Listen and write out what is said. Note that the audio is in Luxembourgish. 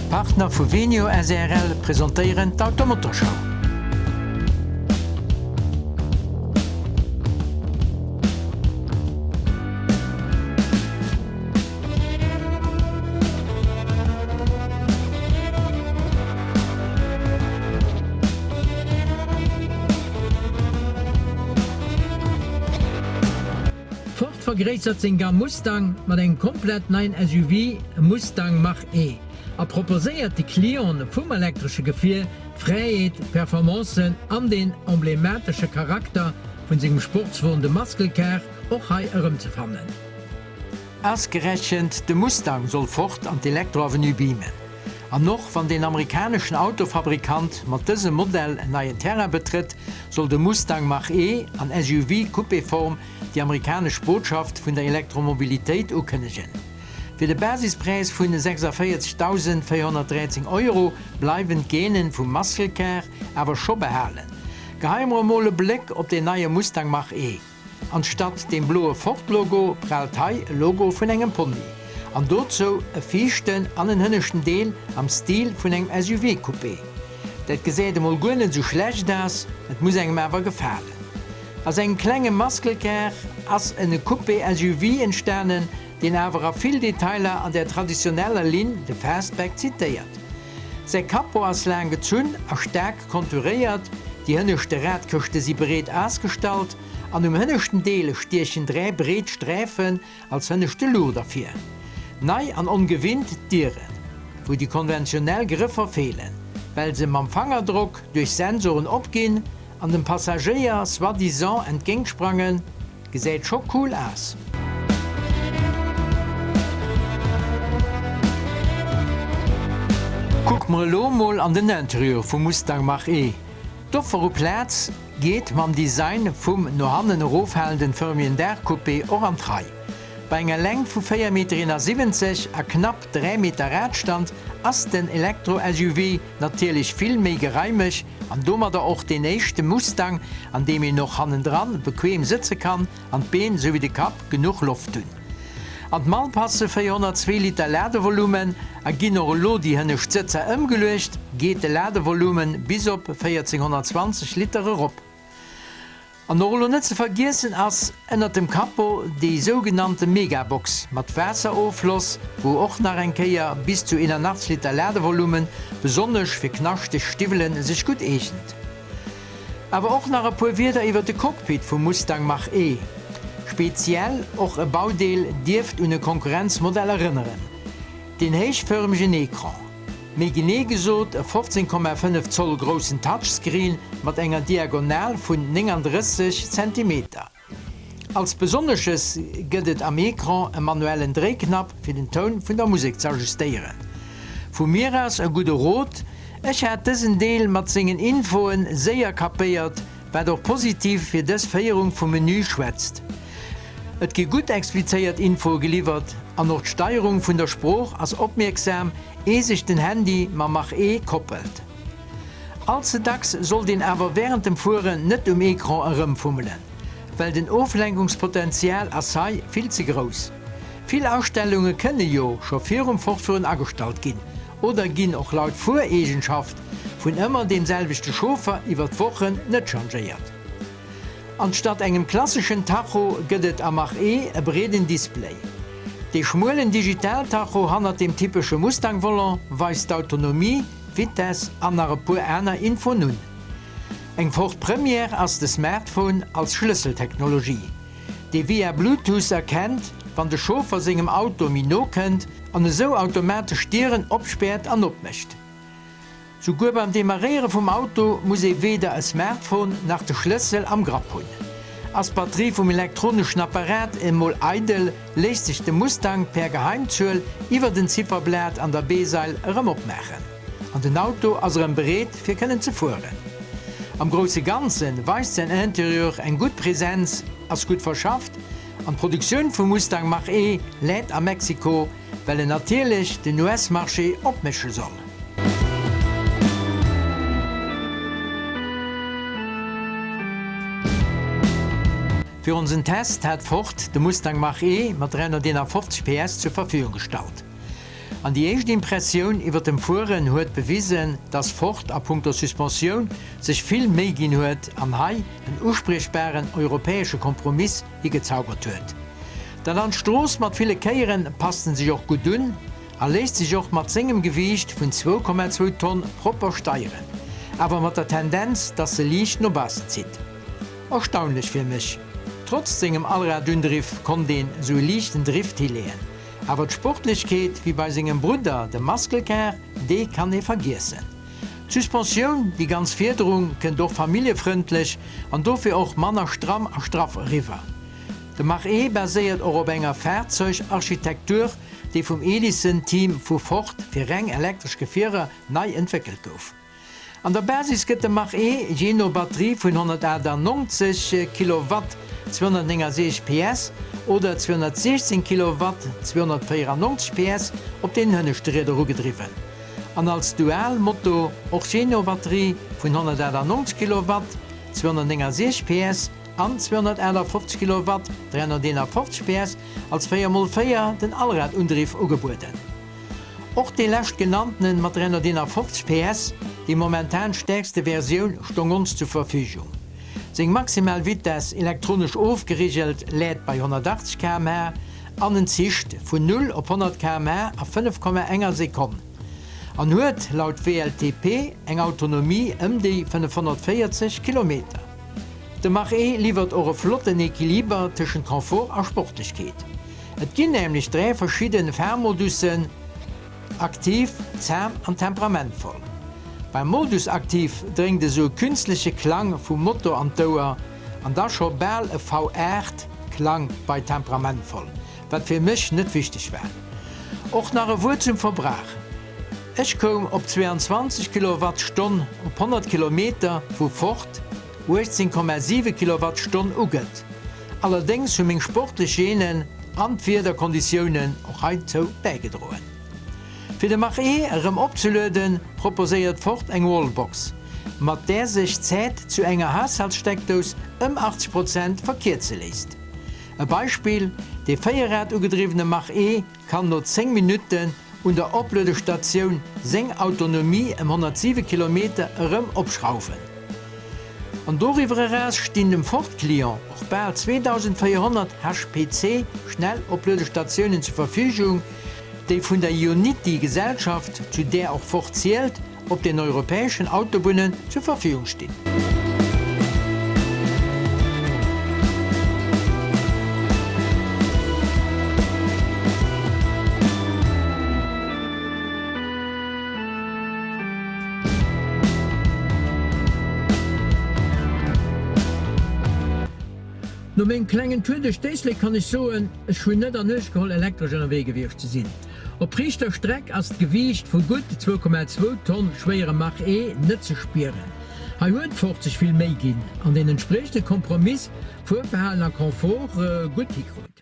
D'Partner vu Venio srl presentéieren d'Automotorshow. Ford vergréissert seng Gamm Mustang mat engem komplett neien SUV Mustang Mach-E a proposéiert de Clienten vum elektresche Gefier d'Fräiheet, d'Performancen an den emblematesche Charakter vun sengem Sportswon, dem Muscle Car, och hei erëmzefannen. Ausgerechent de Mustang soll Ford an d'Elektro-Avenue beamen. An och wann deen amerikaneschen Autofabrikant mat dësem Modell en neien Terrain betrëtt, soll de Mustang Mach-E an SUV-Coupé-Form déi amerikanesch Botschaft vun der Elektromobilitéit ukënnegen. Fir de Basispräis vun 46.413 Euro bleiwen d'Genen vum Muscle Car awer scho behalen. Geheie mer emol e Bléck op deen neie Mustang Mach-E. Anstatt deem bloe Ford-Logo praalt hei e Logo vun engem Pony. An dozou e viischten an en hënneschten Deel am Stil vun engem SUV-Coupé. Dat gesäit emol guer net esou schlecht aus, et muss engem awer gefalen. Aus engem klenge Muscle Car ass en Coupé-SUV entstanen, deen awer a vill Detailer an der traditioneller Linn, de Fastback, zitéiert. Säi Capot ass laang gezunn a staark konturéiert, déi hënneschte Radkëschte si breet ausgestallt an um hënneschten Deel stiechen 3 breet Sträifen als hënneschte Luucht ervir. Nei an ongewinnt d'Dieren, wou déi konventionell Grëffer feelen, well se mam Fangerdrock duerch Sensoren opginn an dem Passagéier soi-disant entgéintsprangen, gesäit scho cool aus. Kucke mer elo mol an den Interieur vum Mustang Mach-E. D'Offer u Plaz geet mam Design vum no hannen erofhalenden förmegen Daachcoupé och an d'Rei. Bei enger Längt vu 4,71 Meter a knapp 3 Meter Radstand ass den Elektro-SUV natierlech vill méi geraimeg an domadder och deen éischte Mustang, an deem een och hannendran bequem sëtze kann an d'Been souwéi de Kapp genuch Loft hunn. An d'Mall passe 402 Liter Ladevolumen a ginn och elo déi hënnescht Sëtzer ëmgeluecht, geet de Ladevolumen bis op 1420 Liter erop. An och elo net ze vergiessen ass ënnert dem Capot déi sougenannte Megabox mat Waasseroffloss, wou och nach eng Kéier bis zu 81 Liter Ladevolumen besonnesch fir knaschteg Stiwwelen sech gutt eegent. Awer och nach e puer Wierder iwwer de Cockpit vum Mustang Mach-E. Speziell och e Baudeel dierft un e Konkurrenzmodell erënneren, deen héichfërmegen Ecran. Méi genee gesot e 15,5 Zoll groussen Touchscreen mat enger Diagonal vun 39 Zentimeter. Als Besonnesches gëtt et am Ecran e manuellen Dréiknapp fir den Toun vun der Musek ze ajustéieren. Vu mir aus e gudde Rot, ech hat dësen Deel mat sengen Infoen séier kapéiert, wat och positiv fir dës Féierung vum Menü schwätzt. Et gi gutt explizéiert Infoe geliwwert an och d'Steierung vun der Sprooch ass opmierksam, ee sech den Handy mam Mach-E koppelt. All ze dacks sollt een awer wärend dem Fueren net um Ecran erëmfummelen, well den Oflenkungspotenzial ass hei vill ze grouss. Vill Astellunge kënne jo scho virum Fortfueren agestallt ginn oder ginn och laut Fuereegenschaft vun ëmmer deem selwechte Chauffer iwwer d'Wochen net changéiert. Anstatt engem klasseschen Tacho gëtt et am Mach-E e breeden Display. Dee schmuelen Digital-Tacho hannert dem typesche Mustang-Volant weist d'Autonomie, d'Vitess an nach e puer aner Infoen un. Eng Ford-Première ass de Smartphone als Schlësseltechnologie, dee via Bluetooth erkennt, wann de Chauffer sengem Auto méi no kënnt an esou automatesch d'Dieren opspäert an opmécht. Souguer beim Demarréiere vum Auto muss ee weder e Smartphone nach de Schlëssel am Grapp hunn. Ass d'Batterie vum elektroneschen Apparat emol eidel, léisst sech de Mustang per Geheimzuel iwwer den Zifferblat an der B-Sail erëm opmaachen an den Auto ass erëm bereet fir kënnen ze fueren. Am grousse Ganze weist säin Interieur eng gutt Präsenz, ass gutt verschafft an d'Produktioun vum Mustang Mach-E läit a Mexiko, Well en natierlech den US-Marché opmësche soll. Fir onsen Test hat Ford de Mustang Mach-E mat 351 PS zur Verfügung gestallt. An déi éischt Impressioun iwwer dem Fueren huet bewisen, dass Ford a punkto Suspensioun sech vill Méi ginn huet an hei en uspriechbaren europäesche Kompromiss higezaubert huet. Dat an d'Strooss mat ville Kéieren passt en sech och gutt un a léisst sech och mat sengem Gewiicht vun 2,2 Tonn propper steieren, awer mat der Tendenz, dass se liicht no baussen zitt. Erstaunlech fir mech, trotz sengem Allradundriff konnt een sou e liichten Drift hileeën, awer d'Sportlechkeet wéi bei sengem Brudder, dem Muscle Car, déi kann ee vergiessen. D'Suspensioun, déi ganz Fiederung, kënnt och familljefrëndlech an dofir och manner stramm a straff eriwwer. De Mach-E baséiert och op enger Fahrzeugarchitektur, déi vum Edison-Team vu Ford fir reng elektresch Gefierer nei entwéckelt gouf. An der Basis gëtt de Mach-E jee no Batterie vun 198 Kilowatt, 269 PS, oder 216 Kilowatt, 294 PS, op den hënneschte Rieder ugedriwwen an als Dual-Moto och jee no Batterie vun 198 Kilowatt, 269 PS, an 258 Kilowatt, 351 PS, als 4 x 4 den Allradundriff ugebueden. Och dee leschtgenanntenen mat 351 PS, déi momentan stäerkste Versioun, stong ons zur Verfügung. Seng maximal Vitess, elektronesch ofgerigelt, läit bei 180 km/h an en zicht vun 0 op 100 km/h a 5,enger Sekonn an huet laut WLTP eng Autonomie ëm déi 540 Kilometer. De Mach-E liwwert och e flotten Equiliber tëschent Confort a Sportlechkeet. Et ginn nämlech 3 verschidden Fahrmodussen, Aktiv, zahm an temperamentvoll. Beim Modus Aktiv dréngt esou e künstleche Klang vum Motor an d'Ouer an da scho bal e V8 Klang bei temperamentvoll, wat fir mech net wichteg war. Och nach e Wuert zum Verbrauch, Ech koum op 22 Kilowattstonn op 100 Kilometer vu Ford 18,7 Kilowattstonn ugëtt. Allerdéngs hu meng sportlech Genen an d'Wiederkonditiounen och heizou bäigedroen. Fir de Mach-E erëm opzelueden, proposéiert Ford eng Wallbox, mat där sech d'Zäit zu enger Haushaltssteckdous ëm 80 Prozent verkierze léisst. E Beispill, De véierrad-ugedriwwene Mach-E kann no 10 Minutten un der Opluedestatioun seng Autonomie ëm 107 Kilometer erëm opschrauwen. An doriwwer eraus stinn dem Ford-Client och bal 2.400 HPC Schnellopluedestatiounen zur Verfügung, déi vun der Ionity-Gesellschaft, zu där och Ford zielt, op den europäeschen Autobunnen zur Verfügung stinn. No mengem klengen Tour duerch d'Éislek kann ech soen, ech hunn net an Uecht geholl elektresch ënnerwee gewiescht ze sinn. Op riichter Streck ass d'Gewiicht vu gutt 2,2 Tonn schwéierem Mach-E net ze spieren. Hei huet Ford sech vill Méi ginn an den entspriechende Kompromiss Fuerverhalen a Confort gutt hikrut.